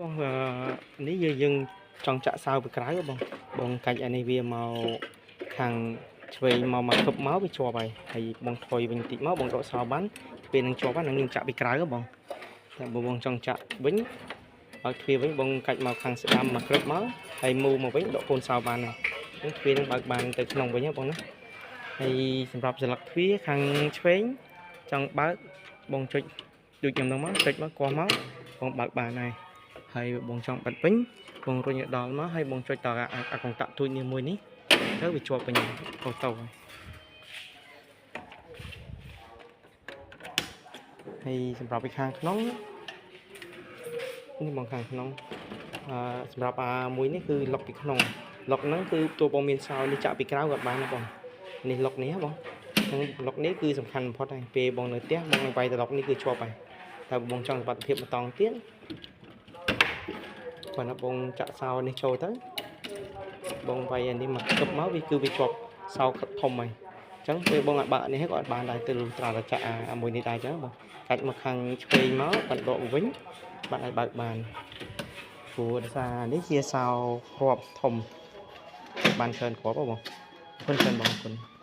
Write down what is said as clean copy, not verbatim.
បងអឺនេះយើងយើងចង់ចាក់សោពីក្រៅហ៎បងបងកាច់អានេះវាមកខាងឆ្វេងមកមកគប់មកវាជាប់ហើយហើយបងថយវិញតិចមកបងដកសោបានទ្វារនឹងជាប់ហ្នឹងយើងចាក់ពីក្រៅហ៎បងតែបើបងចង់ចាក់វិញឲ្យទ្វារវិញបងកាច់មកខាងស្ដាំមកក្រឹបមកហើយមូមកវិញដកកូនសោបានហើយហ្នឹងទ្វារនឹងបើកបានទៅក្នុងវិញហ៎បងណាហើយសម្រាប់ស្លឹកទ្វារខាងឆ្វេងចង់បើកបងចុចដូចខ្ញុំហ្នឹងមកចុចមកគាស់មកបងបើកបានហើយ ហើយបងចង់បិទវិញបងរុញឲ្យដល់មកហើយបងចុចតអាកុងតាក់ទូចនេះមួយនេះទៅវាជាប់វិញ auto ហើយហើយសម្រាប់ពីខាងក្នុងនេះបងខាងក្នុងអឺសម្រាប់អាមួយនេះគឺលុកពីក្នុងលុកហ្នឹងគឺទោះបងមានសោនេះចាក់ពីក្រៅក៏បានដែរបងនេះលុកនេះហ៎បងហ្នឹងលុកនេះគឺសំខាន់បំផុតហើយពេលបងនៅផ្ទះបងនឹងវាយទៅលុកនេះគឺជាប់ហើយតែបងចង់សុវត្ថិភាពម្តងទៀត គាត់ថាបងចាក់សោនេះចូលទៅបងវាយអានេះមកគប់មកវាគឺវាជាប់សោខិតធំហើយអញ្ចឹងពេលបងអាចបើកនេះក៏អត់បានដែរទៅត្រាតែចាក់អាមួយនេះដែរអញ្ចឹងបងកាច់មកខាងឆ្វេងមកបាត់ដកមកវិញបាត់ឲ្យបើកបានព្រោះដោយសារនេះជាសោគ្រាប់ធំបានច្រើនគ្រាប់ហ៎បងអរគុណច្រើនបងអរគុណ។